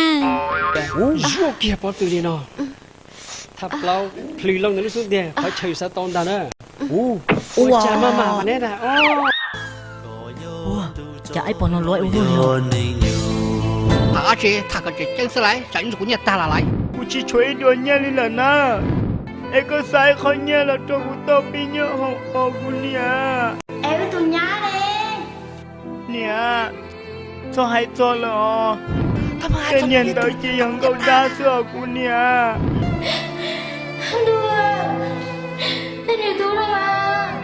na. Zuaj kiag pob tw li no. Thaj plaub plhws loo ntawm lub xub ntiag, qhov chaw yus xav tau ntag na. Ua cas maj mam neb na. Ua cas ib pom no luav ua luaj li os? Tham dab tsi, tham kom tseem ceeb xwb lauj, tsam ib ntsis kuv nyiaj tag los lauj. Kuv tsis tshuav ib duas nyiaj li lawm na. Es koj xa ib qho nyiaj los rau kuv tau pib nyob hoom os kuv niam. Es wb tus nyab ne? Niam, txhob hais txog lawm os. Tej niag ntawd ces yog nkauj dab xwb os kuv niam. Ntuj, niam tub no mas,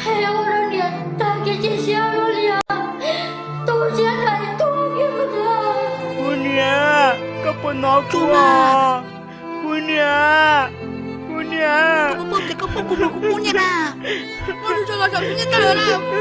hais ua rau niam tag kev cia siab luaj li os. Tu siab rais tuag kiag mus xwb. Kuv niam, koj puas hnov kuv os? Kuv niam, kuv niam. Koj puas paub tias koj pub kuv hnov kuv pub nyiaj na? Koj tsis tso los saum nyiaj tag lawm na.